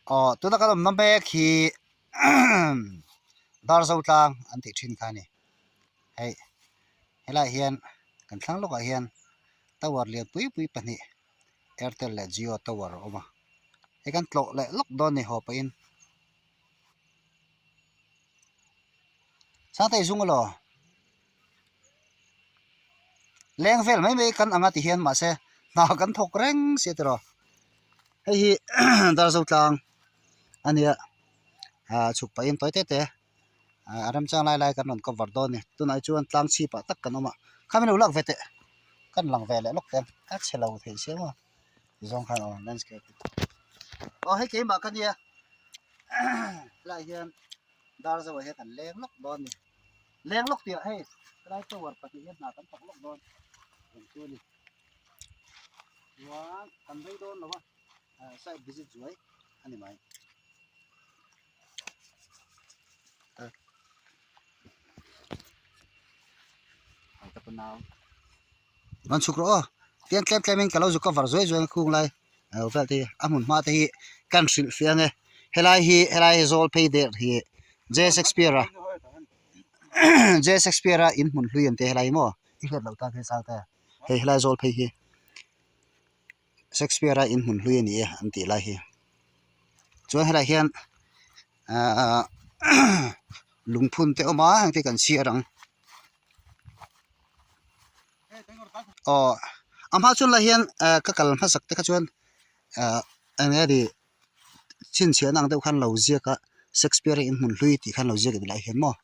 Aw tuna kan awmna mek hi Darzo tlang an tih thin kha a ni. Hei helaiah hian kan thlang lawkah hian tower lian pui pui pahnih Airtel leh Jio tower a awm a hei kan tlawh leh lawk dawn a ni haw pahin. Sangte i zung elaw? Leng vel mai mai kan ang a ti hian mahse hna kan thawk reng sia tiraw hei hi Darzo tlang a nia ah chhuk pahin tawi te te ah a remchang lai lai kan rawn cover dawn a ni tunah hi chuan tlang chhipah tak kan awm a khami lo lak ve teh kan lang ve leh lawk te a chhe lo thei sia maw tizawng khan aw landscape aw hei keimah ka nia helaiah hian Darzo ah hian kan leng lawk dawn a ni. Leng lawk tih ah hei helai tower pahnih hian hna kan thawk lawk dawn ang chu a ni. Chuan kan rei dawn lo a ah side visit zuai a ni mai. Rawn chhuk rawh aw tiang tlem tlem in ka lo zu cover zuai zuai ang khung lai lo vel te hi a hmun hma te hi kan hrilh fiah ang e helai hi helai hi zawl phei der hi J Shakespeare a J Shakespeare a in hmun hlui an tih helai hi maw i hriat loh tan hian sang te hei helai zawl phei hi Shakespeare a in hmun hlui a ni e an tih lai hi chuan helaiah hian ahh lungphun te a awm a heng te hi kan chhiar ang. Aw a hma chuan lai hian eh ka kal hmasak te kha chuan eh eng nge ni chhinchhiahna ang deuh khan lo ziak a Shakespeare a inhmun hlui tih khan lo ziak a ni lai hian maw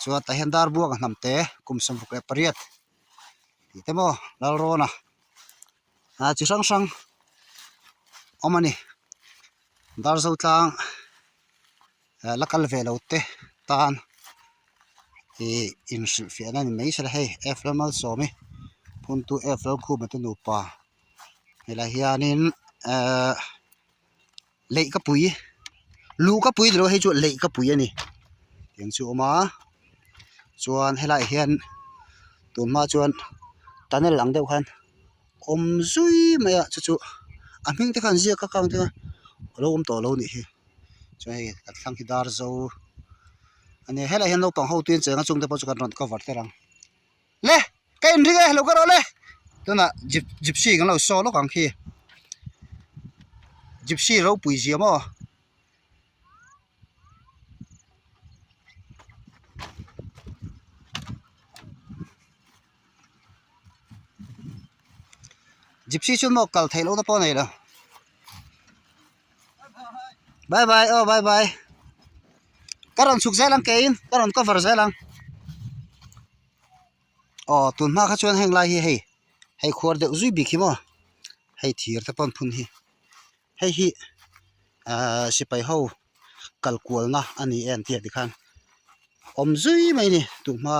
chuan tah hian dar buanga hnam te kum 68 tih te maw Lalrawna ah chi hrang hrang awm a ni Darzo tlang. la kal ve lo te tan ih inhrilhfiahna a ni mai sela hei F Lalmalsawmi phuntu F Lalkhuma te nupa helaiah hianin ehh leih ka pui luh ka pui ni lo hei chu leih ka pui a ni tiang chu a awm a chuan helaiah hian tun hma chuan tunnel ang deuh khan awm zui mai a chu chu a hming te khan ziak a kang te kha a lo awm tawh lo a nih hi. Chuan hei kan thlang hi dar zo a nia helaiah hian naupang ho tuiin cheng a chung te pawh chu kan rawn cover tel ang le ka inring e lo ka rawh le tunah gyp gypsy kan lo saw lawk ang khi gypsy ropui zia maw. Gypsy chu maw kal theih loh na pawh a nei lo. Bye bye aw bye bye ka rawn chhuk zel ang keiin ka rawn cover zel ang aw tun hma kha chuan heng lai hi hei hei khuar deuh zui bik hi maw hei thir te pawn phun hi hei hi ahh sipai ho kal kualna a ni em tih ah tikhan awm zui mai a ni tun hma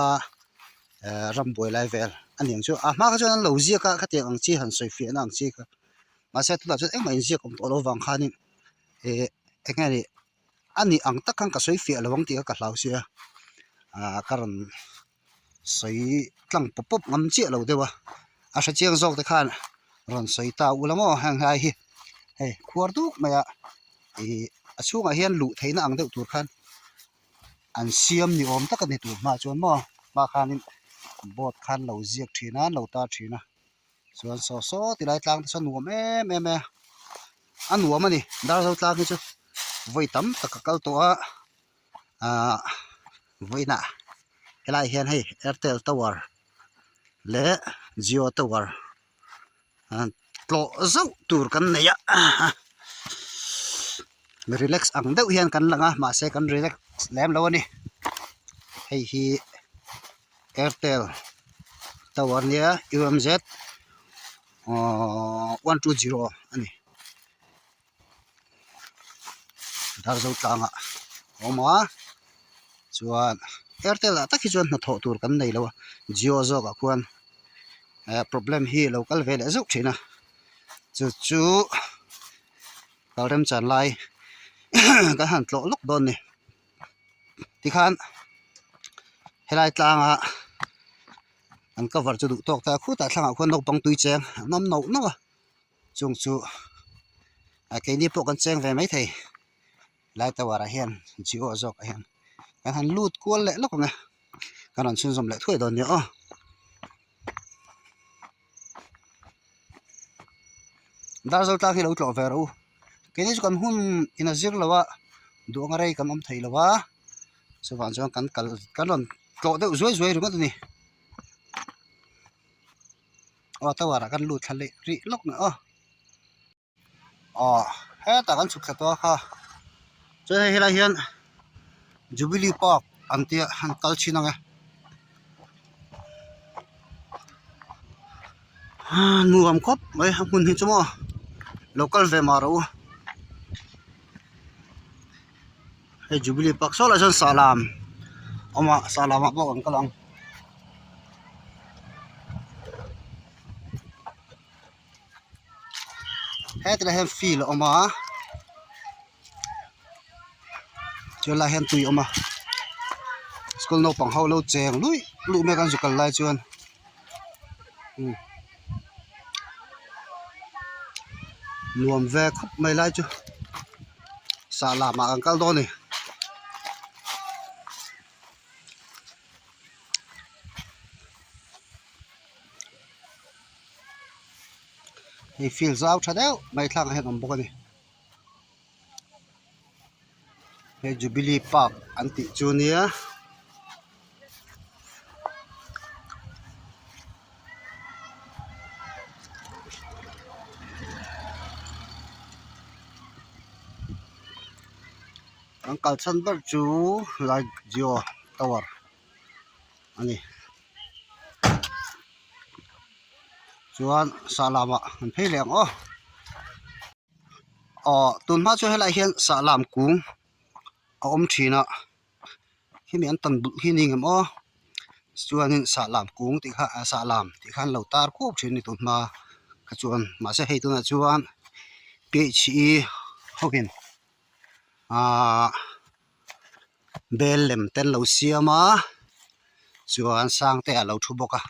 ahh rambuai lai vel a ni ang chu a hma kha chuan an lo ziak a khatiang ang chi han sawi fiahna ang chi kha. Mahse tunah chuan engmah inziak awm tawh loh avang khanin ih eng nge ni a nih ang tak khan ka sawi fiah lo ang tih kha ka hlau sia ah ka rawn sawi tlang pawp pawp ngam chiah lo deuh a a hre chiang zawk te khan rawn sawi ta ula maw heng lai hi hei khuar duk mai a ih a chhungah hian luh theihna ang deuh tur khan an siam ni awm tak a ni tur hma chuan maw hma khanin board khan lo ziak thin a an lo tar thin a. Chuan saw saw ti lai tlang te sawn nuam em em e a nuam a ni Darzo tlang hi chu vawi tam tak a kal tawh a ahh vawiinah helaiah hian hei Airtel tower leh Jio tower tlawh zauh tur kan nei a relax ang deuh hian kan lang a mahse kan relax lem lo a ni hei hi. Airtel tower nia UMZ ahh 120 a ni Darzo tlangah a awm a chuan Airtel ah tak hi chuan hnathawh tur kan nei lo a Jio zawkah khuan eh problem hi a lo kal ve leh zauh thin a chu chu kal remchan lai kan han tlawh lawk dawn a ni. Tikhan helai tlanga an cover chu duh tawk ta a khutah thlangah khuan naupang tui cheng an awm nauh nauh a chung chu Keini pawh kan cheng ve maithei lai tower ah hian Jio zawk ah hian kan han lut kual leh lawk ang e kan rawn chhunzawm leh thuai dawn nia aw. Darzo tlang hi lo tlawh ve rawh u keini chu kan hun in a zir lo a duh anga rei kan awm thei lo a chuvang chuan kan kal kan rawn tlawh deuh zuai zuai ringawt a ni aw tower ah kan lut thla leh rih lawk mai aw. Aw hetah kan chhuk thla tawh a kha chuan hei helai hian jubilee park an tia an kal thin ang e nuam khawp mai a hmun hi chu maw lo kal ve mah rawh u hei jubilee park saw lai sawn sahlam a awm a sahlam ah pawh kan kal ang. Heti lai hian field a awm a chuan lai hian tui a awm a school naupang ho lo cheng luih luih mek an zu kal lai chuan umm nuam ve khawp mai lai chu sahlam ah kan kal dawn a ni. Hei field zau tha deuh mai thlangah hian a awm bawk a ni hei jubilee park an tih chu nia. Kan kal chhan ber chu lai Jio tower a ni. Chuan sahlam ah an phei leh ang aw. Aw tun hma chu helaiah hian sahlam kung a awm thin a hemi an tan bulh hi ni ngem aw chuanin sahlam kung tih kha sahlam tih kha an lo tar khup thin a ni tun hma kha chuan mahse hei tunah chuan P H E ho in ahh bel lem te an lo siam a chuan sang te a lo thu bawk a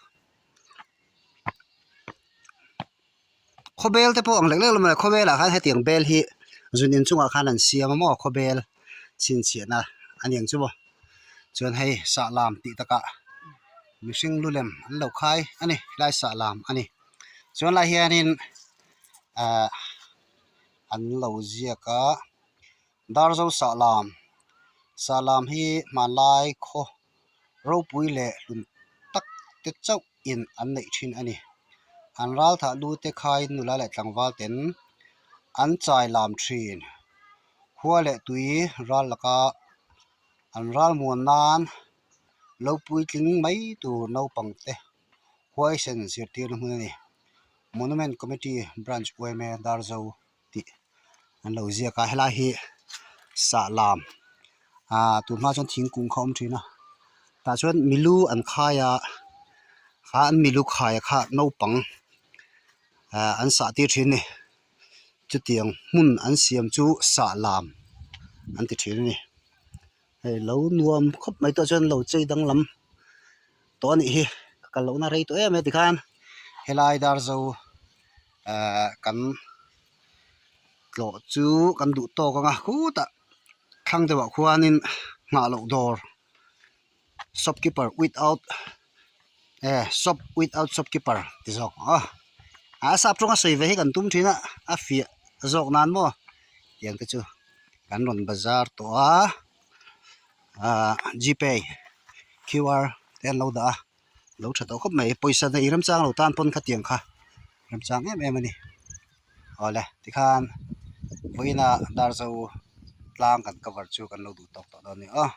khawbel te pawh ang lek lek lo mai khawbel ah khan hetiang bel hi zun in chungah khan an siam a maw khawbel chhinchhiahna a ni ang chu maw chuan hei sahlam tih takah mihring lu lem an lo khai a ni helai sahlam a ni chuan lai hianin ahh an lo ziak a. Darzo sahlam sahlam hi hmanlai khaw ropui leh hlun tak te chauh in an neih thin a ni. An ral thah lu te khaiin nula leh tlangval ten an chai lam thin. Khua leh tui ral laka an ral muan nan lo puitling mai tur naupang te huaisen zirtirna hmun a ni. Monument Committee Branch yma Darzo tih an lo ziak a helai hi sahlam ah tun hma chuan thingkung kha a awm thin a tah chuan milu an khai a kha an milu khai kha naupang ah an sah tir thin a ni chutiang hmun an siam chu sahlam an ti thin a ni hei lo nuam khawp mai tawh chuan lo chei danglam tawh a nih hi ka kal lohna rei tawh em em tikhan helai Darzo. Ehh kan tlawh chu kan duh tawk ang a khutah thlang deuhah khuanin nghah loh dawr shopkeeper without eh shop without shopkeeper ti zawk ang aw a sap tawnga sawi ve hi kan tum thin a a fiah zawk nan maw tiang te chu kan rawn bazar tawh a ah gpay Q R te an lo dah a. Lo tha tawh khawp mai pawisa neih remchang lo tan pawn khatiang kha remchang em em a ni awle tikhan vawiinah Darzo tlang kan cover chu kan lo duh tawk tawh dawn a ni aw.